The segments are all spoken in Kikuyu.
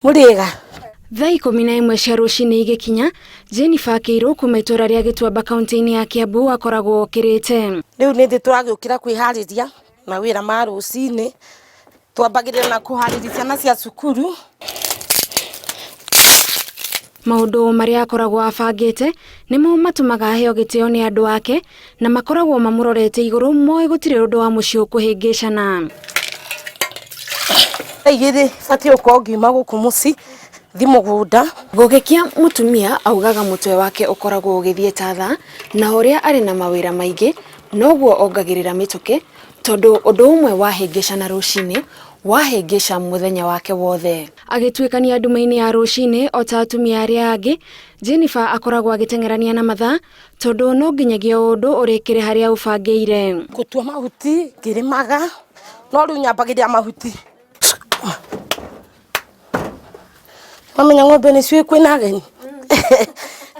Mũrĩega. Thaa 11 cia rũcinĩ igĩkinya, Jennifer Kĩirũ kuma itũra rĩa Gĩtuamba kaunti-inĩ ya Kiambu akoragwo okĩrĩte. Rĩu nĩ thĩ tũragĩũkĩra kwĩharĩria mawĩra ma rũcinĩ, twambagĩrĩra na kũharĩria ciana cia cukuru. Maũndũ marĩa akoragwo abangĩte nĩmo matũmaga aheo gĩtĩo nĩ andũ ake na makoragwo mamũrorete igũrũ moĩ gũtirĩ ũndũ wa mũciĩ ũkũhĩngĩcana. Thaa 2 batiĩ gũkorwo ngiuma gũkũ mũciĩ thiĩ mũgũnda. Gũgĩkĩa mũtumia augaga mũtwe wake ũkoragwo ũgĩthiĩ ta thaa na ũrĩa arĩ na mawĩra maingĩ noguo ongagĩrĩra mĩtũkĩ tondũ ũndũ ũmwe wahĩngĩcana rũcinĩ wahĩngĩca mũthenya wake wothe. Agĩtuĩkania nduma-inĩ ya rũcinĩ o ta atumia arĩa angĩ, Jennifer akoragwo agĩteng'erania na mathaa tondũ no nginyagia o ũndũ ũrĩkĩre harĩa ũbangĩire. Ngũtua mahuti ngĩrĩmaga, no rĩu nyambagĩrĩria mahuti. Wamenya ng'ombe nĩciũĩ kwĩna ageni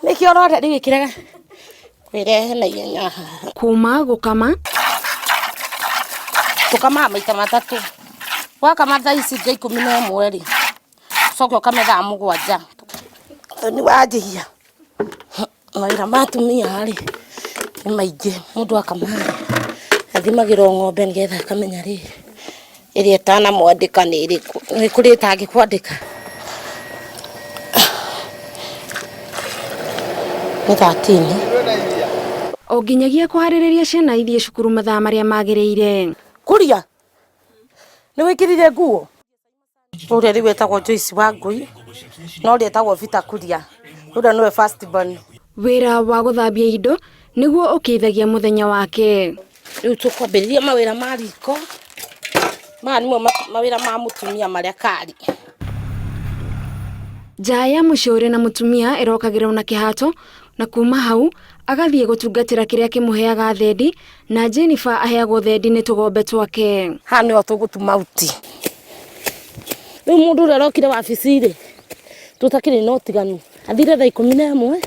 nĩkĩo ũrona rĩu ĩkĩrega kwĩrehe na ihenya haha. Kuma gũkama Tũkamaga maita matatũ, wakama thaa ici 11:00 rĩ, ũcoke ũkame thaa 7. Nĩ wanjĩhia mawĩra ma atumia rĩ nĩ maingĩ, mũndũ akama athimagĩrwo ng'ombe nĩgetha akamenya rĩrĩ ĩrĩa ĩtanamwandĩka nĩ ĩrĩkũ, nĩ kũrĩ ĩtangĩkwandĩka. Nĩ 13. O nginyagia kũharĩrĩria ciana ithiĩ cukuru mathaa marĩa magĩrĩire. Kuria nĩ wĩkĩrire nguo? Ũrĩa rĩu etagwo Joyce Wangui na ũrĩa etagwo Peter Kuria, ũrĩa nĩwe first born. Wĩra wa gũthambia indo nĩguo ũkĩithagia mũthenya wake. Rĩu tũkwambĩrĩria mawĩra ma riko, maya nĩmo mawĩra ma mũtumia marĩa kari. Nja ya mũciĩ ũrĩ na mũtumia ĩrokagĩrwo na kĩhato na kuma hau agathiĩ gũtungatĩra kĩrĩa kĩmũheaga thendi na Jennifer aheagwo thendi nĩ tũgombe twake. Haha nĩho tũgũtuma uti. Rĩu mũndũ ũrĩa ũrokire wabici rĩ, tũtakĩrĩ na ũtiganu, athire thaa 11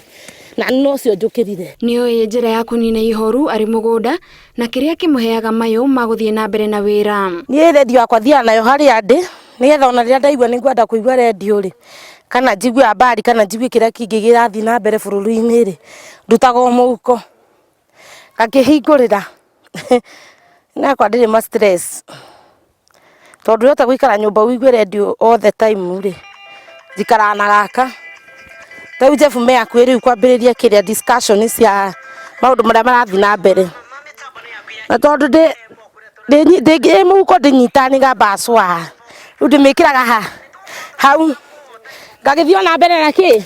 na nĩ ũcio njũkĩrire. Nĩoĩ njĩra ya kũnina ihoru arĩ mũgũnda na kĩrĩa kĩmũheaga mayũ ma gũthiĩ na mbere na wĩra. Niĩ rendio yakwa thiaga nayo harĩa ndĩ nĩgetha ona rĩrĩa ndaigua nĩ ngwenda kũigua rendio rĩ, kana njigue habari kana njigue kĩrĩa kĩngĩ kĩrathiĩ na mbere bũrũri-inĩ rĩ, ndutaga o mũhuko ngakĩhingũrĩra nakwa ndirĩ ma stress tondũ ndũrĩhota gũikara nyũmba ũigue rendio all the time rĩ, njikaraga na gaka. Ta rĩu Jeff me hakuhĩ rĩu kwambĩrĩria kĩrĩa discussion cia maũndũ marĩa marathiĩ na mbere. Na tondũ ndĩ mũhuko ndĩnyitaga nĩ ngamba cwa, rĩu ndĩmĩkĩraga ha hau ngagĩthiĩ ona mbere na kĩ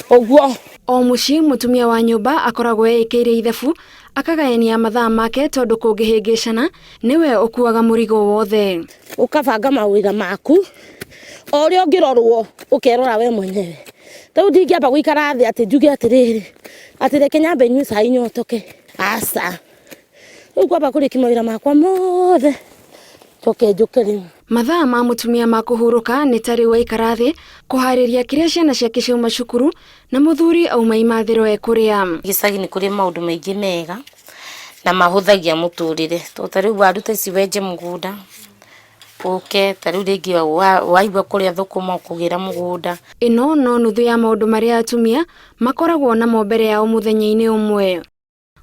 ũguo. O mũciĩ mũtumia wa nyũmba akoragwo eĩkĩire ithabu akagayania mathaa make tondũ kũngĩhĩngĩcana nĩwe ũkuaga mũrigo wothe. Ũkabanga mawĩra maku o ũrĩa ũngĩrorwo ũkerora we mwenyewe. Ta rĩu ndingĩamba gũikara thĩ atĩ njuge atĩrĩrĩ, atĩ reke nyambe nyue cai nyotoke, aca. Rĩu ngwamba kũrĩkia mawĩra makwa mothe njoke njũke rĩu. Mathaa ma mũtumia ma kũhurũka nĩ ta rĩu aikara thĩ kũharĩria kĩrĩa ciana ciake ciauma cukuru na mũthuri auma imathĩro ekũrĩa. Gĩcagi nĩ kũrĩ maũndũ maingĩ mega na mahũthagia mũtũrĩre, tondũ ta rĩu waru ta ici wenje mũgũnda ũke ta rĩu rĩngĩ waigua kũrĩa thũkũma ũkũgĩra mũgũnda. Ĩno no nuthu ya maũndũ marĩa atumia makoragwo namo mbere yao mũthenya-inĩ ũmwe.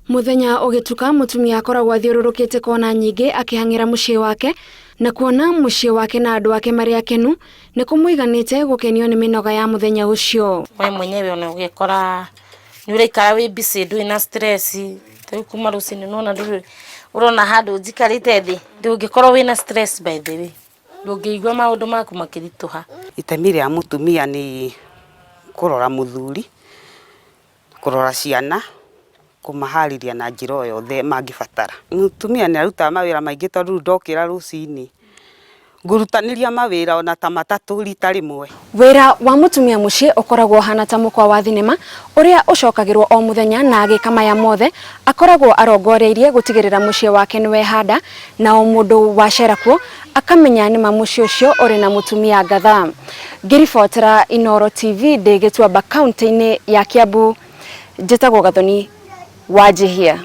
Mũthenya ũgĩtuka mũtumia akoragwo athiũrũrũkĩte kona nyingĩ akĩhang'ĩra mũciĩ wake na kuona mũciĩ wake na andũ ake marĩ akenu nĩ kũmũiganĩte gũkenio nĩ mĩnoga ya mũthenya ũcio. We mwenyewe ona ũgekora nĩ ũraikara wĩ busy ndũrĩ na stress, ta rĩu kuma rũcinĩ nĩwona ndũrĩ ũrona handũ njikarĩte thĩ, ndũngĩkorwo wĩna stress by the way, ndũngĩigua maũndũ maku makĩritũha. Itemi rĩa mũtumia nĩ kũrora mũthuri, kũrora ciana, kũmaharĩria na njĩra o yothe mangĩbatara. Mũtumia nĩ arutaga mawĩra maingĩ tondũ rĩu ndokĩra rũcinĩ, ngũrutanĩria mawĩra ona ta matatũ rita rĩmwe. Wĩra wa mũtumia mũciĩ ũkoragwo ũhana ta mũkwa wa thinema ũrĩa ũcokagĩrwo o mũthenya na agĩka maya mothe akoragwo arongoreirie gũtigĩrĩra mũciĩ wake nĩ wehanda na o mũndũ wacera kuo akamenya nĩma mũciĩ ũcio ũrĩ na mũtumia ngatha. Ngĩribotera Inooro TV ndĩ Gĩtuamba kaunti-inĩ ya Kiambu, njĩtagwo Gathoni Wanjihia.